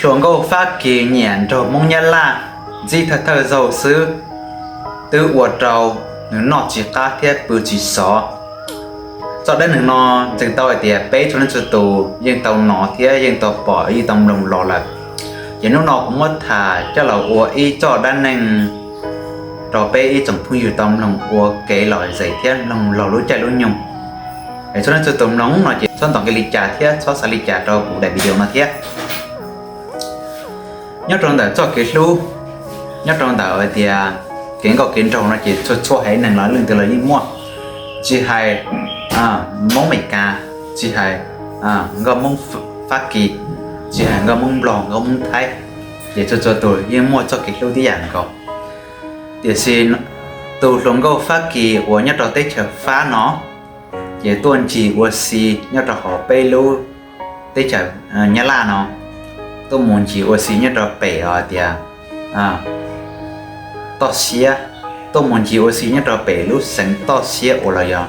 Hluas nkauj Fab Kis nyiam nraug Hmoob Nyab Laj, ntxib thawj thawj zaug xwb twb ua rau nws noj tsis qab thiab pw tsis xov. Txoj dab neeg no ntseeg tau hais tias peb txhua leej txhua tus yeej tau hnov thiab yeej tau pom yeej tau mloog los lawm. Ces hnub no kuv muab tham coj los ua ib txoj dab neeg rau peb ib tsoom phooj ywg tau mloog ua kev lom zem thiab mloog laug lub caij lub nyoog. Es txhua leej txhua tus mloog no ces txhob ntaus nqi li cas thiab txhob xav li cas rau kuv daim video no thiab. Nyob rau ntawm txoj kev hlub, nyob rau ntawm hais tias kev nkauj kev nraug no ces txhua txhua haiv neeg los leej twg los yeej muaj, tsis hais Hmoob Amelikas, tsis hais nkauj Hmoob Fab Kis, tsis hais nkauj Hmoob Nplog, nkauj Hmoob Thaib, ces txhua txhua tus yeej muaj txoj kev hlub tib yam nkaus. Tiam sis tus hluas nkauj Fab Kis uas nyob rau teb chaws Fab no ces tuaj ncig ua si nyob rau hauv peb lub teb chaws Nyab Laj no, tuaj mus ncig ua si nyob rau pem os tias toj siab, tuaj mus ncig ua si nyob rau pem lub xeev toj siab uas los yog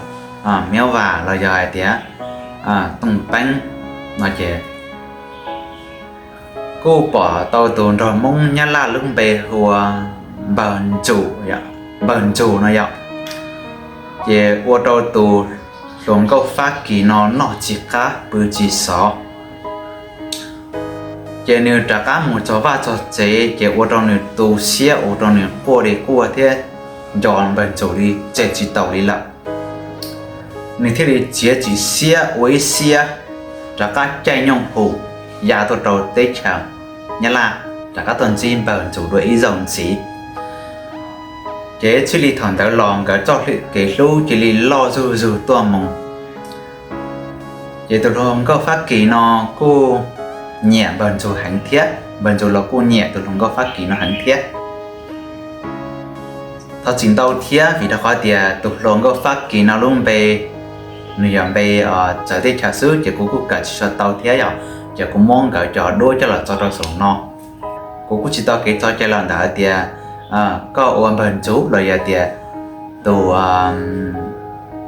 Miab Vaj los yog hais tias Tooj Peeb no ces kuj pom tau tus nraug Hmoob Nyab Laj lub npe hu ua Npawg Ntxum, Npawg Ntxum no yom. Ces ua rau tus hluas nkauj Fab Kis no noj tsis qab pw tsis xov. Ces nws rov qab mus txog vaj txog tsev ces ua rau nws tu siab ua rau nws quaj li quaj thiab nco Npawg Ntxum li tseg tsis taus li lawm. Nws thiaj li txiav txim siab ua ib siab rov qab caij nyooj hum ya tuaj rau teb chaws Nyab Laj, rov qab tuaj ntsib Npawg Ntxum dua ib zaug ntxiv. Ces txij li thaum ntawd los nkawd txoj kev hlub cia li loj zuj zus tuaj mus. Ces tus hluas nkauj Fab Kis no kuj nyiam Npawg Ntxum heev thiab, Npawg Ntxum los kuj nyiam tus hluas nkauj Fab Kis no heev thiab. Thov txim ntau thiab vim rau qhov tias tus hluas nkauj Fab Kis no lub npe, nws yog npe txawv teb chaws xwb ces kuv kuj kawm tsis tshua tau thiab yom, ces kuv muab nkawd cov duab coj los tso rau saum no. Kuv kuj tsis tau kev txo cai los ntawm hais tias koj ua Npawg Ntxum los yog tias tus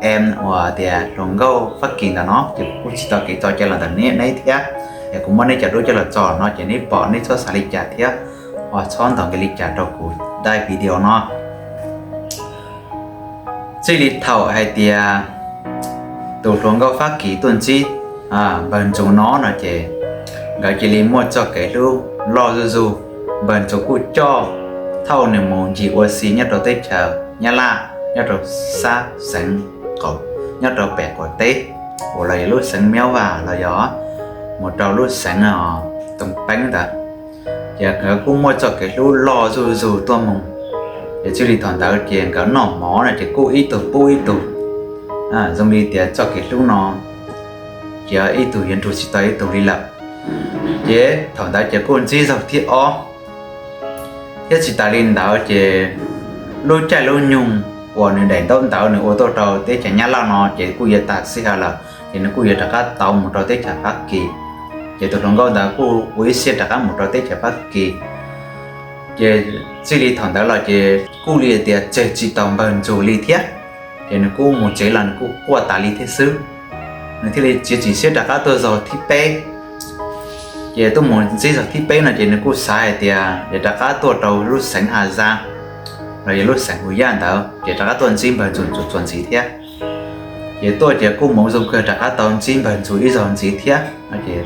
em uas tias hluas nkauj Fab Kis ntawm no ces kuv kuj tsis tau kev txo cai los ntawm neb thiab. Es kuv muab neb cov duab coj los tso no ces neb pom neb txhob xav li cas thiab ho txhob ntaus nqi li cas rau kuv daim video no. Txij li thaum hais tias tus hluas nkauj Fab Kis tuaj ntsib Npawg Ntxum no no ces nkawd cia li muaj txoj kev hlub loj zuj zus. Npawg Ntxum kuj coj thauj nws mus ncig ua si nyob rau teb chaws Nyab Laj, nyob rau sab xeev qaum, nyob rau pem qaum teb uas los yog lub xeev Miab Vaj los yog mus rau lub xeev Toom Peeb ntawd. Ces nkawd kuj muaj txoj kev hlub loj zuj zus tuaj mus. Ces txij li thaum ntawd ces nkawd noj mov no ces kuj ib tug pub ib tug. Zoo li tias txoj kev hlub no ces ib tug yuav nrug tsis tau ib tug li lawm. Ces thaum ntawd ces kuj ntsib zaug thib ob. Thiab tsis tas li ntawd ces lub caij lub nyoog uas nws daim ntaub ntawv nws ua tuaj rau teb chaws Nyab Laj no ces kuj yuav tag sij hawm lawm, ces nws kuj yuav rov qab tau mus rau teb chaws Fab Kis. Ces tus hluas nkauj ntawd kuj ua ib siab rov qab mus rau teb chaws Fab Kis. Ces txij li thaum ntawd los ces kuj li tias tseg tsis taus Npawg Ntxum li thiab. Ces nws kuj mus tsev los nws kuj quaj tas li thiab xwb. Nws thiaj li txiav txim siab rov qab tuaj zaug thib peb. Ces tuaj mus ntsib zaug thib peb no ces nws kuj xav hais tias yuav rov qab tuaj rau lub xeev Ha Zas los yog lub xeev Hu Yaj ntawd ces rov qab tuaj ntsib Npawg Ntxum txuas txuas ntxiv thiab. Ces tuaj ces kuj mus zoo kawg rov qab tau ntsib Npawg Ntxum ib zaug ntxiv thiab no ces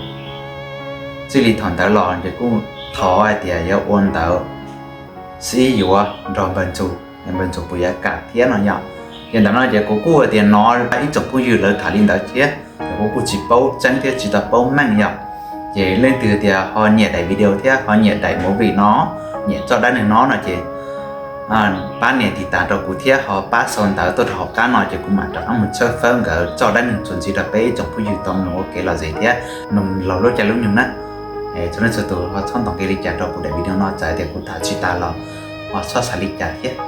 txij li thaum ntawd los ces kuj thov hais tias yuav ua ntawv sib yuav nrog Npawg Ntxum, Npawg Ntxum puas yuav kam thiab no yom. Ces ntawm no ces kuv kuj hais tias hnov ib tsoom phooj ywg lawv tham li ntawd thiab, ces kuv kuj tsis paub tseeb thiab tsis tau paub meej yom. Ces leej twg tias ho nyiam daim video thiab ho nyiam daim movie no, nyiam txoj dab neeg no no ces pab nias tiv tas rau kuv thiab ho pab sau ntawv tuaj rau hauv qab no ces kuv mam rov qab mus tshawb fawb nkawd txoj dab neeg txuas ntxiv rau peb ib tsoom phooj ywg tau mloog ua kev lom zem thiab mloog laug lub caij lub nyoog na. Txhua leej txhua tus ho txhob ntaus nqi li cas rau kuv daim video no, txawm tias kuv tham tsis tas los ho txhob xav li cas thiab.